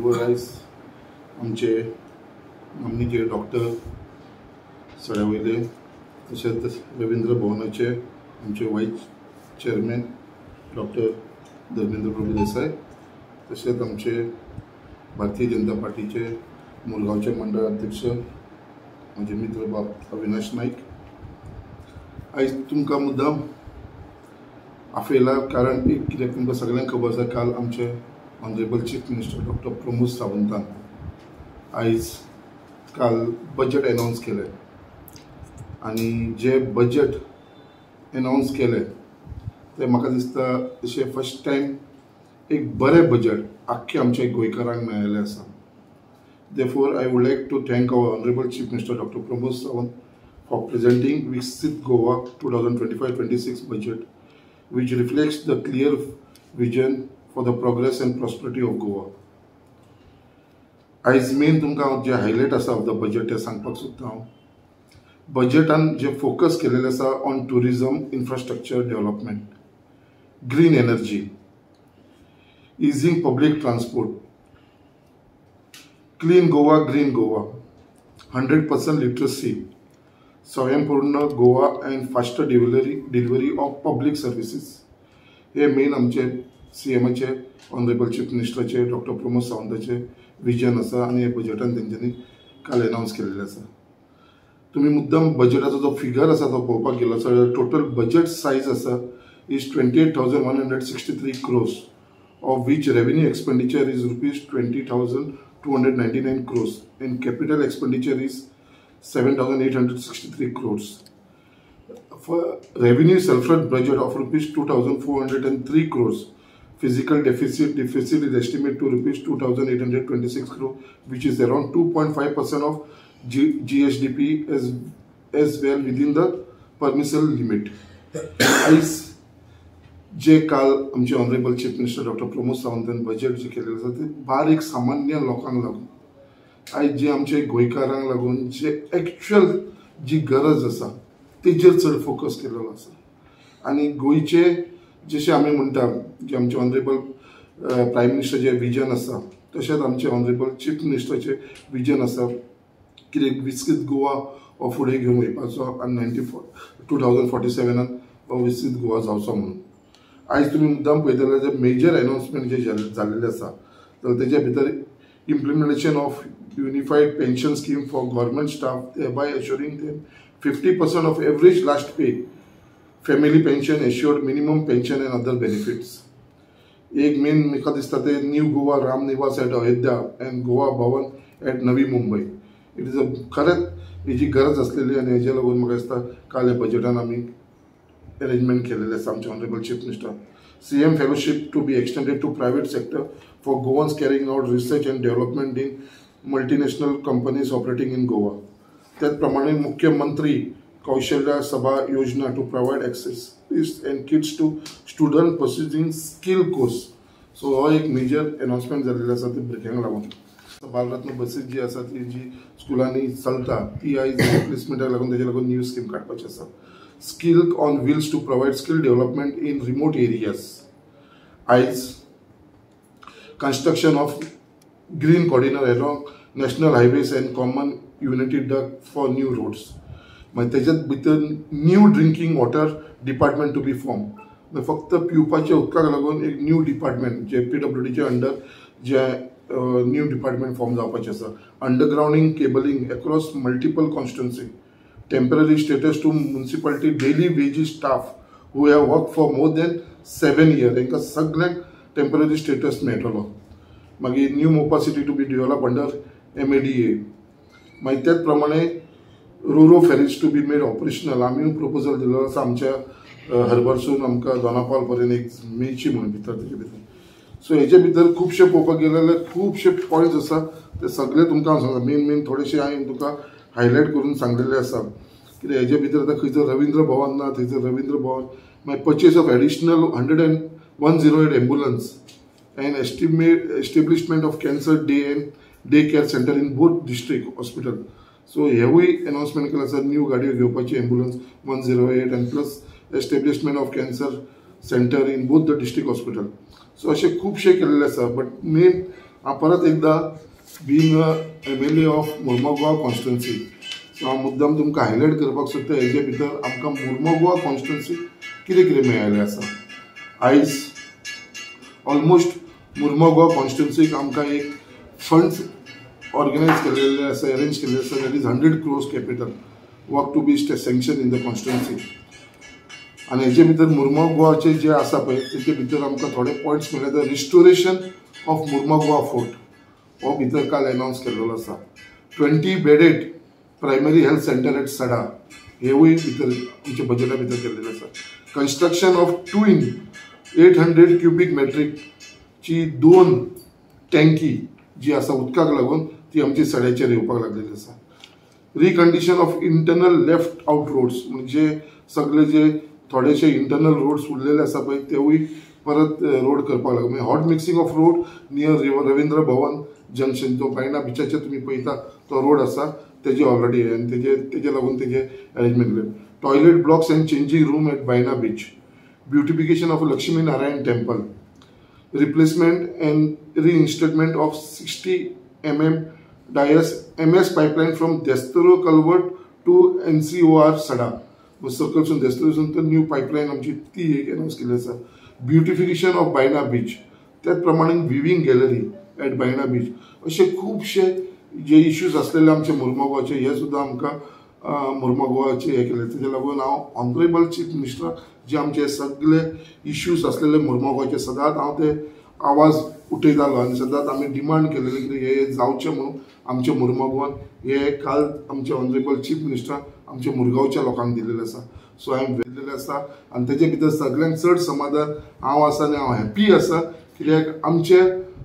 बरोबर आयज आमचे नामनेचे डॉक्टर सड्या वयले तशेंच रवींद्र भवनाचे आमचे vice chairman doctor Dharmendra Prabhudesai, तशेंच आमचे भारतीय जनता पार्टीचे मुरगांवचे मंडळ अध्यक्ष म्हजे मित्र बाब अविनाश नाईक। आयज तुमकां मुद्दाम आपयला कारण एक कित्याक तुमकां सगळ्यांक खबर आसा, काल आमचे honourable chief minister doctor Pramod सावंतान आयज काल बजेट अनावन्स केलें आनी जे बजेट अनावन्स केलें तें म्हाका दिसता अशें फर्स्ट टायम एक बरें बजेट आख्खे आमच्या गोंयकारांक मेळिल्लें आसा। Therefore, I would like to thank our Honorable Chief Minister Dr. Pramod Sawant for presenting Viksit Goa 2025-26 budget, which reflects the clear vision for the progress and prosperity of Goa. आयज main तुमकां हांव जे highlight आसा of the budget तें सांगपाक सोदता हांव। बजेटान जे focus केलेलें आसा on tourism, infrastructure development, green energy, easing public transport, clean Goa, green Goa, 100% literacy, Swayampurna Goa and faster delivery of public services. हे मेन आमचे सी एमाचे ऑनरेबल चीफ मिनिस्टराचे डॉक्टर प्रमोद सावंताचे विजन आसा आनी हे बजेटान तेंच्यांनी काल अनावन्स केलेलें आसा। तुमी मुद्दम बजेटाचो जो फिगर आसा तो पळोवपाक गेलो जाल्यार टोटल बजेट सायज आसा is 28,163 crores, of which revenue expenditure is rupees 20,299 crores and capital expenditure is 7,863 crores. For revenue surplus budget of rupees 2,403 crores, physical deficit is estimated to rupees 2,826 crore, which is around 2.5% of GSDP as well within the permissible limit. आयज जे काल आमचे honourable chief minister doctor Pramod सावंतान budget जे केलेलें आसा तें बारीक सामान्य लोकांक लागून, आयज जे आमचे गोंयकारांक लागून जे एक्चुअल जी गरज आसा तेजेर चड फोकस केलेलो आसा। आनी गोंयचे जशें आमी म्हणटा जे आमचे ऑनरेबल प्रायम मिनिस्टर जे विजन आसा तशेंच आमचे ऑनरेबल चीफ मिनिस्टराचे विजन आसा कित्याक विकसीत गोवा हो फुडें घेवन वयपाचो आनी 2047 हो विकसीत गोवा जावचो म्हणून। आयज तुमी मुद्दाम पळयतले जाल्यार मेजर अनावन्समेंट जे जाल्लेले आसा तर तेच्या भितर implementation of unified pension scheme for government staff by assuring them 50% of average last pay, family pension, assured minimum pension and other benefits. एक मेन म्हाका दिसता ते new Goa Ram Niwas at Ayodhya and Goa Bhavan at Navi Mumbai. It is a खरेंच हेजी गरज आसलेली आनी हेजे लागून म्हाका दिसता काल ह्या बजेटान आमी अरेंजमेंट केलेलें आसा आमचे honourable chief minister. CM fellowship to be extended to private sector for Goans carrying out research and development in multinational companies operating in Goa. त्याच प्रमाणे मुख्यमंत्री Kaushalya Sabha Yojana to provide accessories and kits to student pursuing skill course. So हो एक major अनावन्समेंट जाल्लें आसा ते भुरग्यांक लागून। बालरत्न बसीस जी आसा ती जी स्कुलांनी चलता ती आयज रिप्लेसमेंटाक लागून तेजे लागून न्यू स्कीम काडपाची आसा। Skill on wheels to provide skill development in remote areas. आयज construction of green corridor along national highways and common unity duct for new roads. मागीर तेच्यात भितर new drinking water department to be form. फक्त पिवपाच्या उदकाक लागून एक new department जे PWDचे under जे new department form जावपाचें आसा। Undergrounding cabling across multiple constituency, temporary status to municipality daily wages staff who have worked for more than 7 years, हांकां सगळ्यांक temporary status मेळटलो। मागीर new Mopa city to be develop under MADA। मागीर त्याच प्रमाणे ro-ro ferries to be made operational. आमी proposal दिल्लो आसा आमच्या हर्बरसून आमकां दोनापावल पर्यंत एक मेळची म्हणून भितर तेजे भितर। सो हेजे भितर खुबशे पळोवपाक गेले जाल्यार खुबशे पॉयंट्स आसा ते सगळे तुमकां हांव सांगता। मेन मेन थोडेशे हांवें तुका हायलायट करून सांगलेले आसा कित्याक हेजे भितर आतां खंयचो रवींद्र भवन ना थंयसर रवींद्र भवन, मागीर purchase of additional 108 ambulance and establishment of cancer day and day care centre in both district hospital. So हेवूय announcement केलें आसा न्यू गाडयो घेवपाची ambulance 108 and plus establishment of cancer centre in both the district hospital. So अशें खुबशें केल्लें आसा, but main हांव परत एकदां being MLA of Mormugao constituency, so हांव मुद्दाम तुमकां हायलायट करपाक सोदता हेजे भितर आमकां मुर्मगांव कॉन्स्टिट्युन्सी कितें कितें मेळिल्लें आसा. आयज ऑलमोस्ट मुर्मगांव कॉन्स्टिट्युन्सीक आमकां एक फंड्स ऑर्गनायज केलेले आसा, अरेंज केल्ले आसा, that is 100 crores capital work to be sanction in the constituency. आनी हेजे भितर मुर्मगांवाचे जे आसा पळय तेजे भितर आमकां थोडे पॉयंट्स मेळ्ळे. तर रिस्टोरेशन ऑफ मुर्मगांव फोर्ट हो भितर काल अनावन्स केल्लो आसा. 20 bedded primary health centre at Sada हेवूय भितर आमच्या बजेटा भितर केल्लें आसा. कन्स्ट्रक्शन ऑफ 2 800 क्युबीक मेट्रीकची 2 टँकी जी आसा उदकाक लागून ती आमची सड्याचेर येवपाक लागलेली आसा. Recondition of internal left out roads म्हणजे सगळे जे थोडेशे इंटरनल रोड्स उरलेले आसा पळय तेवूय परत रोड करपाक लागले. म्हणजे hot mixing of road near Ravindra Bhavan junction जो बायणा बिचाचेर तुमी पळयता तो रोड आसा तेजे ऑलरेडी आनी तेजे लागून तेजे अरेंजमेंट केले. Toilet blocks and changing room at Baina beach, beautification of Lakshmi Narayan temple, replacement and reinstatement of 60 mm dias MS pipeline from Destro culvert to NCOR Sada. सकलसून देस्तरोसून तर न्यू पायपलायन आमची ती एक अनावन्स केल्ली आसा. ब्युटिफिकेशन ऑफ बायणा बीच, त्याच प्रमाणे viewing gallery at Baina beach, अशे खुबशे जे इश्यूज आसलेले आमचे मुर्मगांवचे हे सुद्दां आमकां मुर्मगांवाचे हे केले. तेजे लागून हांव ऑनरेबल चीफ मिनिस्टर जे आमचे सगळे इश्यूज आसलेले मुर्मगांवचे सदांच हांव ते आवाज उठयतालो आनी सदांच आमी डिमांड केलेले की हे जावचें म्हणून आमच्या मुर्मगांवान हे काल आमचे ऑनरेबल चीफ मिनिस्टर आमच्या मुरगांवच्या लोकांक दिलेलें आसा. सो हांवें दिलेलें आसा आनी तेजे भितर सगळ्यांत चड समाधान हांव आसा आनी हांव हॅप्पी आसा कित्याक आमचे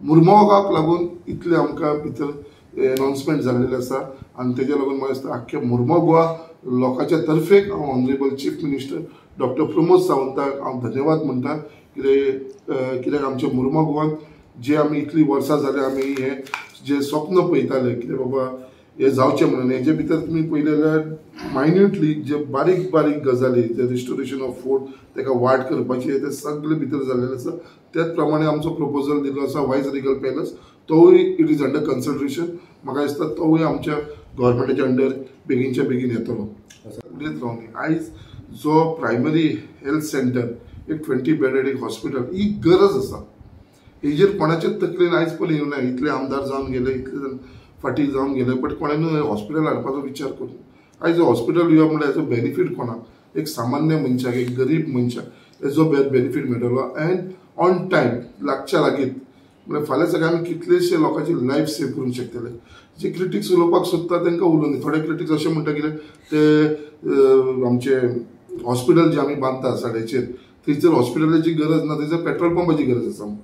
मुर्मगांवाक लागून इतलें आमकां भितर अनावन्समेंट जाल्लेलें आसा. आनी तेजे लागून म्हाका दिसता आख्ख्या मुर्मगांव लोकांच्या तर्फेक हांव honourable chief minister doctor Pramod सावंताक हांव धन्यवाद म्हणटा कित्याक आमच्या मुर्मगांवान जे आमी इतलीं वर्सां जालीं आमी हे जे स्वप्न पळयताले कितें बाबा हे जावचें म्हणून, हेजे भितर तुमी पळयलें जाल्यार मायन्युटली जे बारीक बारीक गजाली जे रिस्टोरेशन ऑफ फोर्ट ताका वाट करपाची ते सगळे भितर जाल्लेलें आसा. त्याच प्रमाणे आमचो प्रपोजल दिल्लो आसा वायस रिगल पॅलस, तोवूय it is under consideration. म्हाका दिसता तोवूय आमच्या गव्हर्मेंटाच्या अंडर बेगीनच्या बेगीन येतलो. उलयत रावनी आयज जो प्रायमरी हेल्थ सेंटर एक 20 बेडेड एक हॉस्पिटल ही गरज आसा. हेजेर कोणाच्याच तकलेन आयज पळय येवना. इतले आमदार जावन गेले, इतले फाटीं जावन गेले, बट कोणानूय हॉस्पिटल हाडपाचो विचार करून आयज हॉस्पिटल येवप म्हणल्यार हेजो बेनिफीट कोणाक, एक सामान्य मनशाक, एक गरीब मनशाक हेजो बेनिफीट मेळटलो अँड ऑन टायम लागच्या लागीत. म्हणल्यार फाल्यां सकाळीं आमी कितलेशे लोकांची लायफ सेव करूंक शकतले. जे क्रिटिक्स उलोवपाक सोदता तांकां उलोवनी. थोडे क्रिटिक्स अशें म्हणटा कितें ते आमचे हॉस्पिटल जे आमी बांदता साड्याचेर थंयसर हॉस्पिटलाची गरज ना, थंयसर पेट्रोल पंपाची गरज आसा.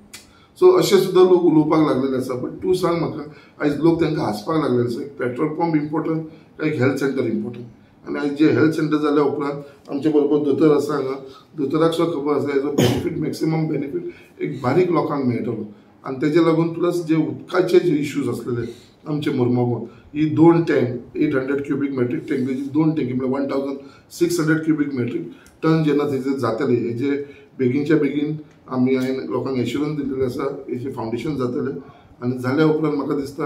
सो अशें सुद्दां लोक उलोवपाक लागलेले आसा. बट तूं सांग म्हाका आयज लोक तांकां हांसपाक लागलेले आसा. एक पेट्रोल पंप इम्पोर्टंट काय एक हेल्थ सेंटर इम्पोर्टंट. आनी आयज जे हेल्थ सेंटर जाल्या उपरांत आमचे बरोबर दोतोर आसा हांगा, दोतोराक सुद्दां खबर आसा हेजो बेनिफीट मॅक्सिमम बेनिफीट एक बारीक लोकांक मेळटलो. आनी तेजे लागून प्लस जे उदकाचे जे इश्यूज आसलेले आमचे मुर्मगांव ही 2 टँक 800 क्युबीक मेट्रीक टँकीची 2 टँकी म्हळ्यार 1600 क्युबीक मेट्रीक टन जेन्ना थंयसर जातले हेजे बेगीनच्या बेगीन आमी हांवें लोकांक एश्युरन्स दिल्लें आसा हेजें फावंडेशन जातलें. आनी जाल्या उपरांत म्हाका दिसता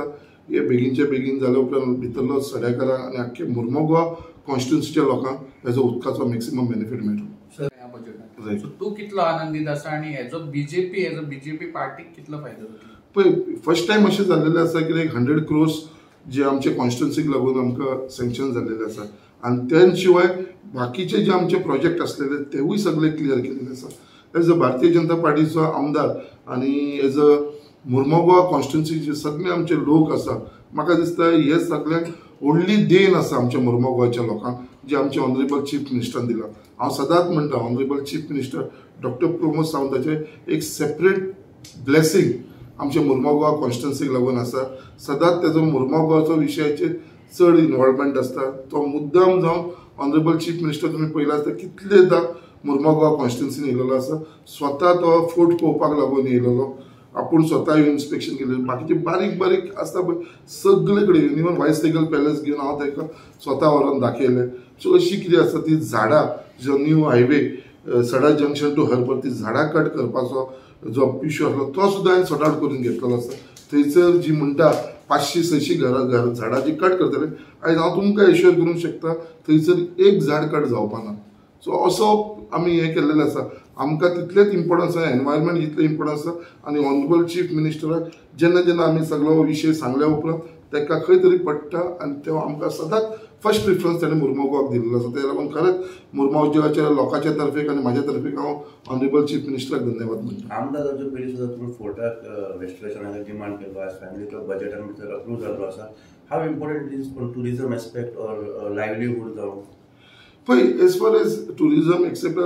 हे बेगीनच्या बेगीन जाल्या उपरांत भितरलो सड्याकारांक आनी आख्खे मुर्मगांव कॉन्स्टिट्युन्सीच्या लोकांक हेजो उदकाचो मॅक्सिमम बेनिफीट मेळटलो. सो तूं कितलो आनंदीत आसा आनी हेजो बीजेपी एज अ बीजेपी पार्टीक कितलो फायदो जातलो? पळय फर्स्ट टायम अशें जाल्लेलें आसा की एक 100 क्रोर्स जे आमचे कॉन्स्टिट्युन्सीक लागून आमकां सँक्शन जाल्लेलें आसा. आनी त्या शिवाय बाकीचे जे आमचे प्रोजेक्ट आसलेले तेवूय सगळे क्लियर केल्ले आसा. एज अ भारतीय जनता पार्टीचो आमदार आनी एज अ मुर्मगांव कॉन्स्टिट्युन्सीचे सगळे आमचे लोक आसा, म्हाका दिसता हे सगळ्यांक व्हडली देण आसा आमच्या मुर्मगांवच्या लोकांक जे आमचे ऑनरेबल चीफ मिनिस्टरान दिला. हांव सदांच म्हणटा honourable chief minister doctor Pramod सावंताचे एक सेपरेट ब्लेसिंग आमच्या मुर्मगांव कॉन्स्टिट्युन्सीक लागून आसा. सदांच तेजो मुर्मगांवचो विशयाचेर चड इनवॉल्वमेंट आसता. तो मुद्दाम जावन ऑनरेबल चीफ मिनिस्टर तुमी पळयला आसता कितलेदां मुर्मगांव कॉन्स्टिट्युन्सीन येयलेलो आसा. स्वता तो फोर्ट पळोवपाक लागून येयलेलो, आपूण स्वता येवन इन्स्पेक्शन केलें. बाकीचे बारीक बारीक आसता पळय सगळे कडेन येवन इवन वायस रिगल पॅलस घेवन हांव ताका स्वता व्हरोन दाखयलें. सो अशी कितें आसा ती झाडां जो new highway Sada junction to Harbour ती झाडां कट करपाचो जो इश्यू आसलो तो सुद्दां हांवें सॉर्ट आवट करून घेतलेलो आसा. थंयसर जी म्हणटा 500-600 घरां झाडां जी कट करतले, आयज हांव तुमकां एश्योर करूंक शकता थंयसर एक झाड कट जावपा ना. सो असो आमी हें केल्लेलें आसा. आमकां तितलेंच इम्पोर्टन्स आसा, एनवायरमेंट जितलें इम्पोर्टन्स आसा. आनी ऑनरेबल चीफ मिनिस्टराक जेन्ना जेन्ना आमी सगळो विशय सांगल्या उपरांत ताका खंय तरी पडटा आनी तो आमकां सदांच फर्स्ट प्रिफरन्स ताणें मुरमुगांवाक दिल्लो आसा. तेका लागून खरेंच मुरगांवच्या लोकांच्या तर्फेक आनी म्हाज्या तर्फेक हांव ऑनरेबल चीफ मिनिस्टराक धन्यवाद म्हणटा. आमदार जावचे पयलीं सुद्दां तुमी फोर्टाक रेस्टोरेशना डिमांड केल्लो आसा, फॅमिली तो बजेटान भितर अप्रूव जाल्लो आसा. How important is from tourism aspect or livelihood जावं? पळय, as far as tourism except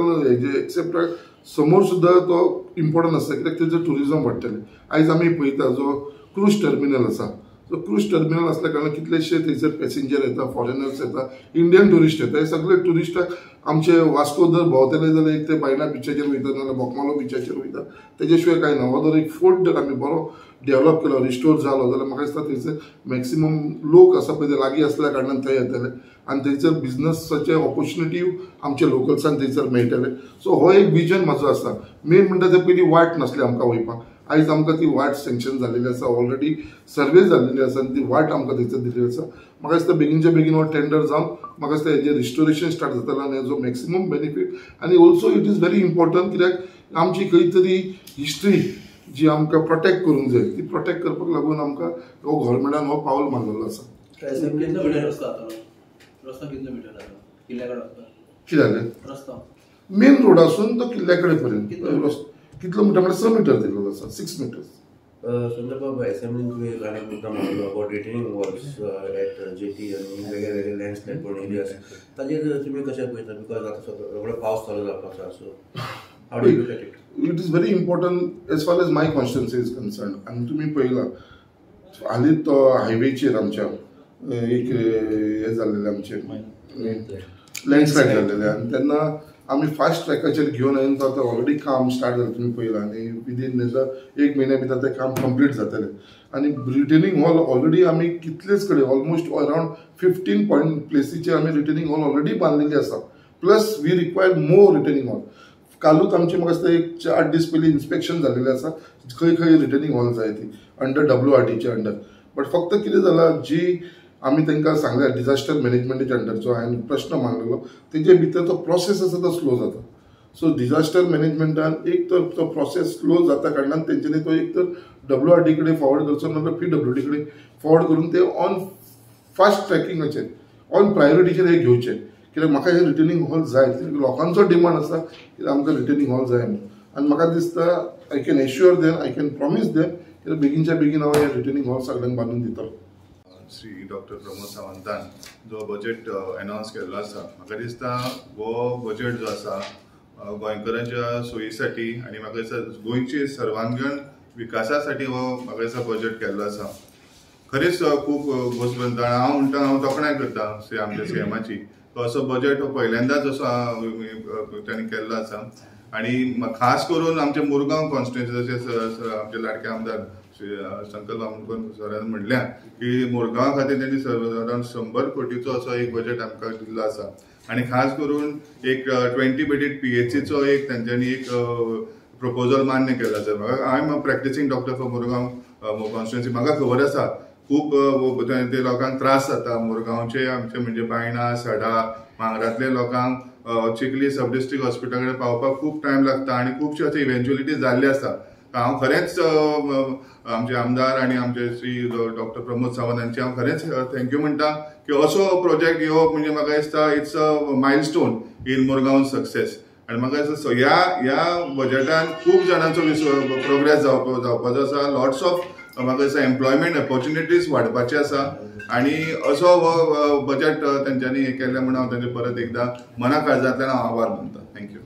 समोर सुद्दां तो इम्पॉर्टंट आसता, कित्याक तेजो ट्युरिजम वाडटलें. आयज आमी पळयता जो क्रूज टर्मिनल आसा, सो क्रूज टर्मिनल आसल्या कारणान कितलेशे थंयसर पॅसेंजर येता, फॉरेनर्स येता, इंडियन ट्युरिस्ट येता. हे सगळे ट्युरिस्टाक आमचे वास्को जर भोंवतले जाल्यार एक ते बायणा बिचाचेर वयता, नाजाल्यार बोगमालो बिचाचेर वयता, तेजे शिवाय कांय ना. हो जर एक फोर्ट जर आमी बरो डेवलप केलो, रिस्टोर जालो जाल्यार म्हाका दिसता थंयसर मॅक्सिमम लोक आसा पळय ते लागीं आसल्या कारणान थंय येतले आनी थंयसर बिजनसाचे ऑपोर्चुनिटी आमच्या लोकल्सांक थंयसर मेळटले. सो हो एक विजन म्हाजो आसा. मेन म्हणटा ते पयलीं वाट नासली आमकां वयपाक, आयज आमकां ती वाट सँक्शन जाल्लेली आसा, ऑलरेडी सर्वे जाल्लेली आसा आनी ती वाट आमकां थंयसर दिल्ली आसा. म्हाका दिसता बेगीनच्या बेगीन हो टेंडर जावन म्हाका दिसता हेजें रिस्टोरेशन स्टार्ट जातलें आनी हेजो मॅक्सिमम बेनिफीट. आनी also it is very important, कित्याक आमची खंय तरी हिस्ट्री जी आमकां प्रोटेक्ट करूंक जाय, ती प्रोटेक्ट करपाक लागून आमकां हो गव्हर्मेंटान हो पावल मारलेलो आसा. कितें जालें? मेन रोडासून तो किल्ल्या कडेन पर्यंत कितलो मिटर म्हळ्यार 6 मिटर दिल्लो आसा, 6 मिटर्स. संदर्भ असेंब्लीन तुवें काल एक मुद्दा मांडलो about retaining walls at jetty आनी वेगळे वेगळे लँडस्लायड पडून एरियाज, ताजेर तुमी कशें पळयता? Because आतां सगळो पावस चालू जावपाचो आसा, so how do you look at it? It is very important as far as my constituency is concern. आनी तुमी पळयला हालींच तो हायवेचेर आमच्या एक हें जाल्लेलें, आमचें लँडस्लायड जाल्लेलें आनी तेन्ना आमी फास्ट ट्रॅकाचेर घेवन हांवें तो आतां ऑलरेडी काम स्टार्ट जालें, तुमी पळयलां. आनी विदीन एक म्हयन्या भितर तें काम कंप्लीट जातलें. आनी रिटेनिंग हॉल ऑलरेडी आमी कितलेच कडेन ऑलमोस्ट अरावंड 15 पॉयंट प्लेसीचेर आमी रिटेनिंग हॉल ऑलरेडी बांदलेली आसा. Plus we require more retaining hall. कालूच आमचें म्हाका दिसता एक 8 दीस पयलीं इन्स्पेक्शन जाल्लेलें आसा, खंय खंय रिटेनिंग हॉल जाय ती अंडर WRDच्या अंडर. बट फक्त कितें जालां, जी आमी तांकां सांगल्या डिजास्टर मॅनेजमेंटाच्या अंडर जो हांवें प्रश्न मांडलेलो तेजे भितर तो प्रोसेस आसा तो स्लो जाता. सो डिजास्टर मॅनेजमेंटान एक तर तो प्रोसेस स्लो जाता कारणान तेंच्यांनी तो एक तर WRD कडेन फॉरवर्ड करचो, नाजाल्यार PWD कडेन फॉरवर्ड करून ते ऑन फास्ट ट्रॅकिंगाचेर ऑन प्रायोरिटीचेर हे घेवचे. कित्याक म्हाका हे रिटेनिंग हॉल जाय, कित्याक लोकांचो डिमांड आसा कित्याक आमकां रिटेनिंग हॉल जाय म्हणून. आनी म्हाका दिसता I can assure them, I can promise them कित्याक बेगीनच्या बेगीन हांव हे रिटेनिंग हॉल सगळ्यांक बांदून दितलो. श्री डॉक्टर प्रमोद सावंतान जो बजेट अनावन्स केल्लो आसा, म्हाका दिसता हो बजेट जो आसा गोंयकारांच्या सोयीसाठी आनी म्हाका दिसता गोंयचे सर्वांगीण विकासासाठी हो म्हाका दिसता बजेट केल्लो आसा. खरेंच खूब खोस बनता. हांव म्हणटा, हांव तोखणाय करता आमच्या सीएमाची, तो असो बजेट हो पहिल्यांदाच असो तांणी केल्लो आसा. आनी खास करून आमच्या मुरगांव कॉन्स्टिट्युएन्सी, जशें आमचे लाडके आमदार श्री संकल्प आमोणकर सरान म्हणल्या की मुरगांवा खातीर त्यांनी अरावंड 100 कोटीचो असो एक बजेट आमकां दिल्लो आसा. आनी खास करून एक 20 बेडीड PHCचो एक तेंच्यांनी एक प्रपोजल मान्य केल्लो आसा. I am a practising doctor for Murgaon constituency, म्हाका खबर आसा खूब ते लोकांक त्रास जाता. मुरगांवचे आमचे म्हणजे बायणा, सडा, मांगरांतले लोकांक चिखली सब डिस्ट्रिक्ट हॉस्पिटल कडेन पावपाक खूब टायम लागता आनी खुबश्यो अशे इव्हेंच्युअलिटी जाल्ले आसा. हांव खरेंच आमचे आमदार आनी आमचे श्री डॉक्टर प्रमोद सावंत हांचे हांव खरेंच thank you म्हणटा की असो प्रोजेक्ट येवप म्हणजे म्हाका दिसता it's a milestone in Murgaon success. आनी म्हाका दिसता ह्या बजेटान खूब जाणांचो प्रोग्रेस जावपाचो आसा. लॉट्स ऑफ म्हाका दिसता एम्प्लॉयमेंट ऑपॉर्च्युनिटीज वाडपाचे आसा आनी असो हो बजेट तेंच्यांनी हें केलें म्हणून हांव तांचे परत एकदां मना काळजांतल्यान हांव आभार मानता. Thank you.